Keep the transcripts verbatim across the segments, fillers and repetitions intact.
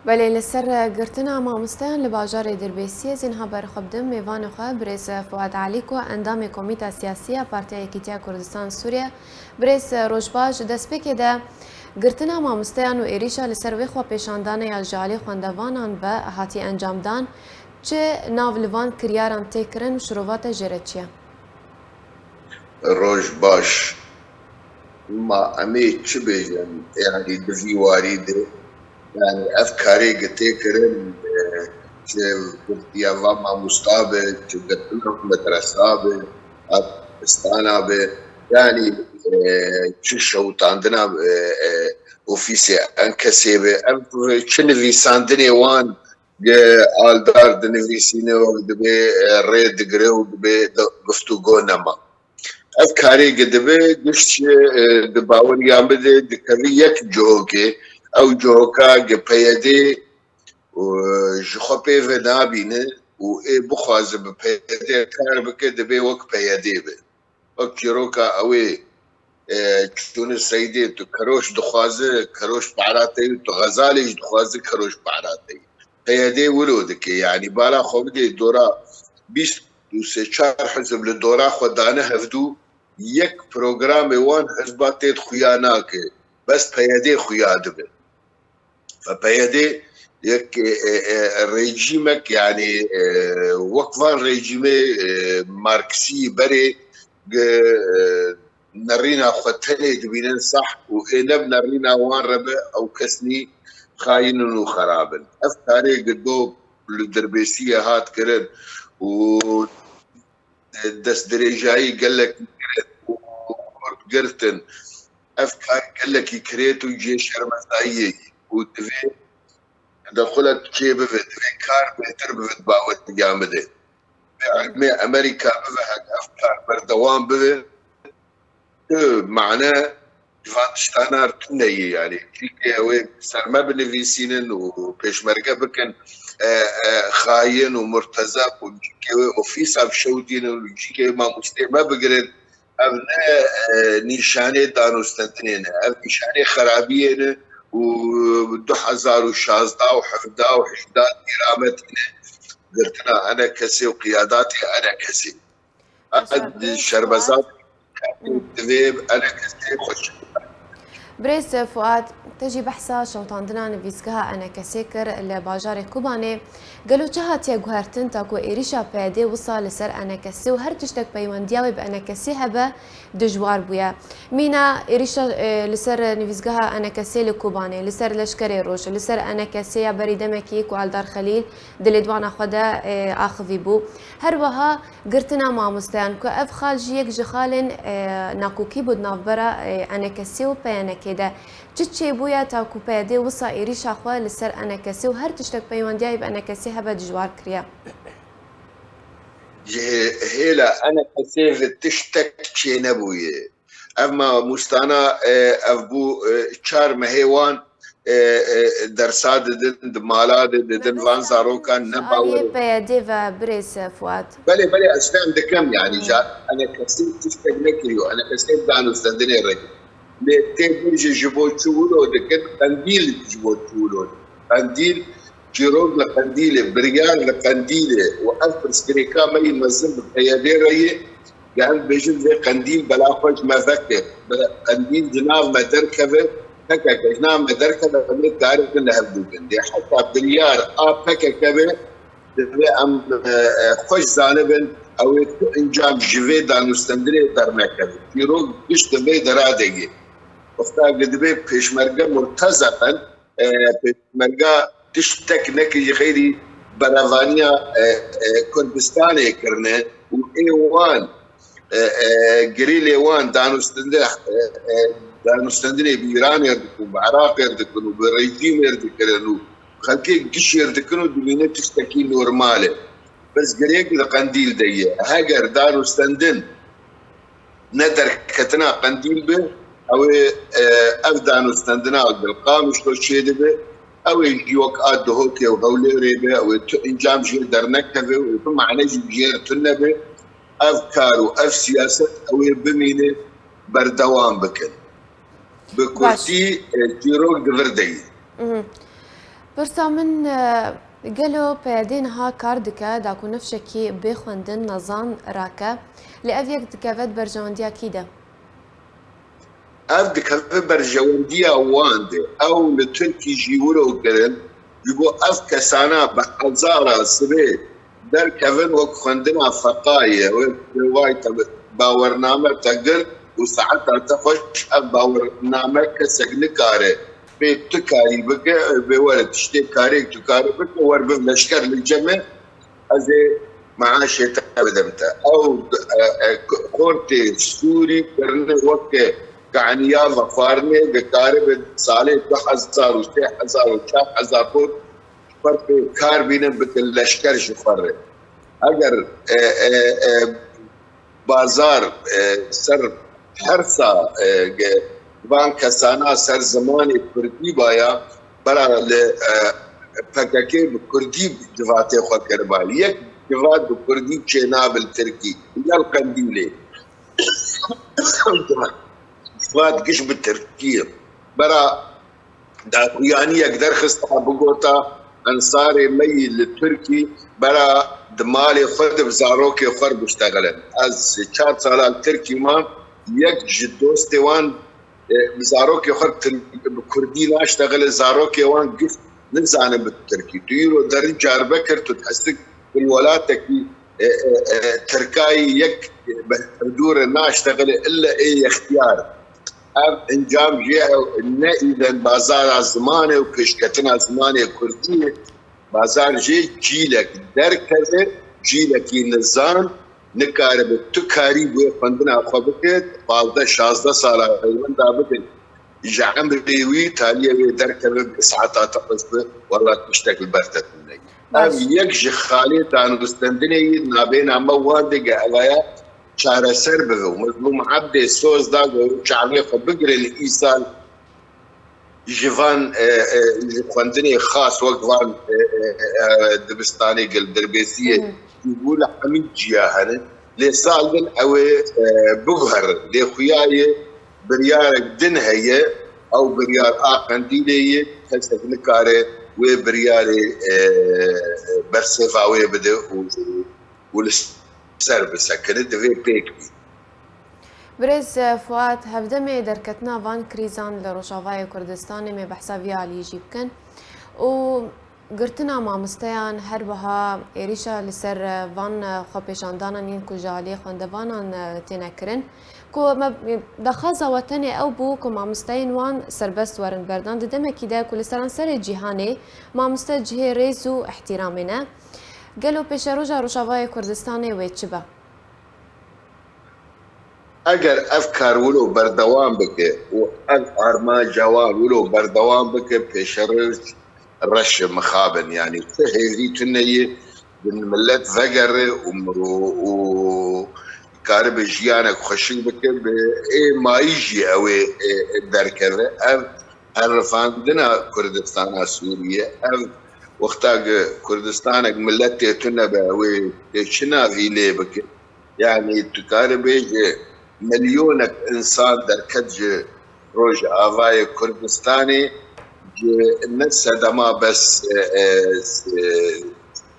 Belê, li ser girtina mamosteyan li bajarê Dirbêsiyê zî niha berê xwe bidim mêvanê xwe birêz Fuad Elî ku endamê Komîta Siyasî ya Partiya Yekîtiya Kurdistan Sûriye. Birêz, roj baş. Destpêkê de girtina mamosteyan û êrîşa li ser wê xwepêşandane ya ji alî xwendevanan ve hatiye encamdan, çi nav li van kiryaran tê kirin û şirova te jê re çi ye? Roj baş. Ma em ê çi bêjin? Yanî di vî warî de, yanî ev karê ki tê kirin, e, çi girtiya va mamosta be, çi girtina medresa be, a dibistana be, yanî, e, çi şewitandina, e, e, ofîsê enkesê be, ev çi nivîsandinê wan, Ge aldar dinivîsîne û dibê, e, rê digire û dibê de-, guftûgo nema. Ev karê ge dibe, gişt, e, di baweriya min de dikevî yek cihokê. Ew cihoka ge P Y D û, e, ji xwe pê ve nabîne û ê bixwaze bi P Y D kar bike, dibê wek P Y D be. Wek çîroka ew ê, e, çûne seydê, tu keroş dixwaze, keroş para te yî, tu xezalê jî dixwaze, keroş para te yî. P Y D wilo dike, yanî bala xwe bidê dora bîst û sê çar hizb li dora xwe dane hevdû, yek programê wan hizba tê xuya nake, bes P Y D xuya dibe. P Y D yek, e, e, e, rejîmek, yanî, e, wek van rejîmê, e, Marksî berê, e, nerîna xwe tenê dibînin sah û ê ne bi nerîna wan re be, ew kes nî xayîn in û xerab in. Ev karê gido li Dirbêsiyê hat kirin û destdirêjayî gelekî kirin û Kurd girtin. Ev kar gelekî kirêt û cihê şermezayiyê ye û divê de xulek çê bibe, divê kar bêtir bibe di baweriya min de. Divê ilmê Amerîka bibe, hek ev kar berdewam bibe, tu mane ji van tiştana tune ye, yanî çîkê ew ê ser me binivîsînin û pêşmerge bikin, e, e, xayin û murtezeb û çîkê wê ofîsa bişewitînin û çîkê mamostê me bigirin, ev ne, e, nîşanê danûstendinê ne, ev nîşanê xerabiyê ne û du hezar û şazda û hevda û hejda tîra me tîne girtina enekesê û qiyadatê enekesê. Ev şerbezat divê enekesê xweş. Birêz Fuad, te jî behsa şewitandina nivîsgeha enekesê kir li bajarê Kobanê. Gelo çi hatiye guhertin ta ku êrîşa P Y D wisa li ser enekesê û her tiştek peywendiya wê bi enekesê hebe dijwar bûye? Mîna êrîşa, e, li ser nivîsgeha enekesê li Kobanê, li ser Leşkerê Roj, li ser enekesê ya berî demekî ku Eldar Xelîl di lêdwana xwe de, e, axivî bû. Her wiha girtina mamosteyan ku ev xal jî yek ji xalên, e, nakokî bû di navbera, e, enekesê û P Y N K'ê de. Çi çêbûye ta ku P Y D wisa êrîşa xwe li ser enekesê û her tiştek peywendiyayê bi enekesê hebe dijwar kiriye? Ji hê-, hêla enekesê ve tiştek çênebûye. Ev mamostana, e, ev bû, e, çar mehê wan, e, e, dersa didin, di mala de didin, van zarokan ne bawer. P Y D ve birêz Fuat. Belê, belê, ez fehm dikim, yanî, ja, enekesê tiştek nekiriyo, enekesê danûstendinê re. Lê tê bêje ji bo çi wilo dikin, Qendîl ji bo çi wilo dikin. Qendîl, çîrok li Qendîlê, biryar li Qendîlê û ev pirsgirêka me yî mezin bi P Y D re ye, Yan bêjin vê Qendîl bela xwe ji me veke, bi Qendîl ji nav me derkeve, P K K ji nav me derkeve, em ê karibin li hev bikin. Lê heta biryar a P K K be, divê em, e, e, xweş zanibin, ew ê tu encam ji vê danûstendinê dernekeve. Çîrok giş di vê dera de ye. Wexta ki divê pêşmerge murtezeqin, e, pêşmerga tiştek nekiriye xeyrî berevaniya, e, e, Kurdistanê kirine û ê wan, e, e, girîlê wan danûstende, e, e, danûstendinê bi Îranê re dikin, bi Iraqê re dikin û bi rejîmê re dikirin û xelkê gişê re dikin û dibîne tiştekî normal e. Pirsgirêk li Qendîl de ye. Heger danûstendin ne derketina Qendîl be, ew ê, e, ev danûstendina li Qamişlo çêdibe, ew ê jî wek a Duhokê û Hewlêrê be, ew ê tu encam jê dernekeve, ew ê tu mane jî jê re tune be. Ev kar û ev siyaset ew ê bimîne berdewam bikin. Bi kurtî, e, çîrok di vir de ye. Mhm. Pirsa min, e, gelo P Y D niha kar dike, da ku nifşekî bê xwendin nezan rake, lê ev yek dikeve di berjewendiya kî de? Ev dikeve berjewendiya wan de. Ew li Tirkî jî wilo kirin, ji bo ev kesana bi hezara sibê derkevin wek xwendina feqayê, wek vay te bawername te girt û saeta te xweş ev bawername kesek nikare pê tu karî bike, bê were tiştê karê tu karî bike, wer biv leşker li cem me, ez ê meaşê te bidim te. Ew, e, e, xortê Sûrî kirine weke kaniya ve xwarinê, dikaribe salê du hezar û sê hezar û çar hezar xort xwe pê kar bînin, bikin leşker ji xwe re. Eger, e, e, e, bazar, e, ser hersa, e, ge-, van kesana ser zimanê kurdî baya, bera li, e, P K K bi kurdî civatê xwe kiriba. Yek civat bi kurdî çênabe li tirkî, ya li Qendîlê. Civat giş bi tirkî ye. Bera daxuyaniyek derxista, bigota ensarê me yî li Tirkî bera di malê xwe de bi zarokê xwe re biştexilin. Ez çar sala li Tirkî mam, yek ji dostê wan, e, bi zarokê xwe re bi kurdî naştexile, zarokê wan giş nizanin bi tirkî. Tu îro derî Diyarbekir, tu dihesik li welatekî, e, e, e, tirkayî yek bi hevdû re naştexile, ille ê yextiyar. Ev encam jê ew ne îden bazara zimanê û pêşketina zimanê kurdî ye. Bazar jê cîlek derkeve, cîlekî nizan nikaribe tu karî bi wê xwendina xwe bike, pazdeh şazdeh sala winda bike. Ji emrê wî taliyê wê derkeve, bi saeta te xweş be, wela tiştek li ber te tune. Ev yek ji xalê danûstendinê yî nabêna me wan de ge evaya çareser bibe û Mezlûm Ebdê soz da ku çavê xwe bigirin îsal ji van, e, e, ji xwendinê xas wek van, e, e, e, dibistanê Gildirbêsiyê Hı hı. bû li hemî ciya hene. Lê sal din ew ê, e, biguherin. Lê xuya ye biryarek din heye, ew biryar a Qendîlê ye, kesek nikare wê biryarê, e, bersêva wê bide û û li ser bisekine, divê pêk bî. Birêz Fuat, hevdemê derketina van krîzan li Rojavayê Kurdistanê me behsa vî alî jî bikin û girtina mamosteyan her wiha êrîşa li ser van xwepêşandanan yên ku ji aliyê xwendevanan têne kirin, ku me, daxwaza we tenê ew bû ku mamosteyên wan serbest werin berdan di demekî de ku li seranserê cîhanê mamoste cihê rêz û ihtiramê ne. Gelo pêşeroja Rojavayê Kurdistanê wê çi be? Eger ev kar wilo berdewam bike û ev armanca wan wilo berdewam bike, pêşeroj reş e, mixabin. Yanî tu hêzî tune ye, bi milet vegere û, û, û karibe jiyanek xweşik bike, bi ê mayî jî ew ê, ê, ê derkeve. Ev herifandina Kurdistana Sûriyê, ev wexta ku Kurdistanek miletê tune be, wê tê çi navî lê bike? Yanî tu karî bêjî milyonek însan derket ji Rojavayê Kurdistanê, ji ne sedema bes, e, e,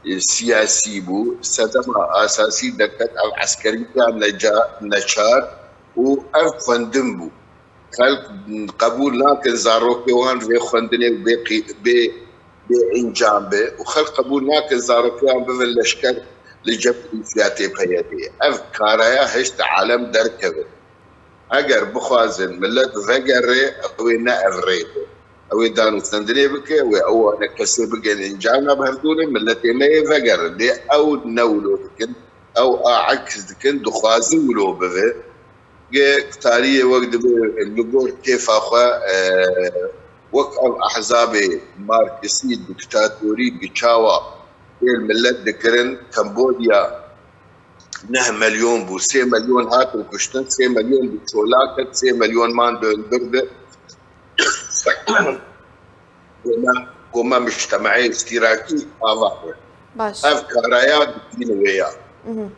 e, siyasî bû, sedema asasî derket ev eskeriya neca-, neçar û ev xwendin bû. Xelk qebûl nakin zarokê wan vê xwendinê bê qî-, bê, bê encam be û xelk qebûl nakin zarokê wan bivin leşker li cem Rûsya tê P Y D'ê. Ev karaya hişt alem derkeve. Eger bixwazin milet vegere, ew ê ne ev rê be. Ew ê danûstendinê bike, wê ew wane kesê bigên encam, ne bi hevdû re miletê me yê vegere. Lê ew ne wilo dikin, ew a eks dikin, dixwazin wilo bibe. Ge tariyê wek dibe li gor kêfa xwe, e, wek ev ehzabê marksî, diktatorî bi çawa êl milet dikirin, Kambodya neh milyon bû, sê milyon hatin kuştin, sê milyon bi çolak ket, sê milyon man döndürdü. Goma, goma mujtemaê îştîrakî ava xwe. Baş. Ev karaya dikîne wê ya. Mhm.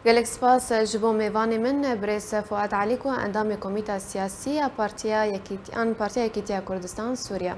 Gelek spas ji bo mêvanê min, birêz Fuat Elî ku endamê Komîta Siyasî ya Partiya Yekît-, an Partiya Yekîtiya Kurdistan Sûriye.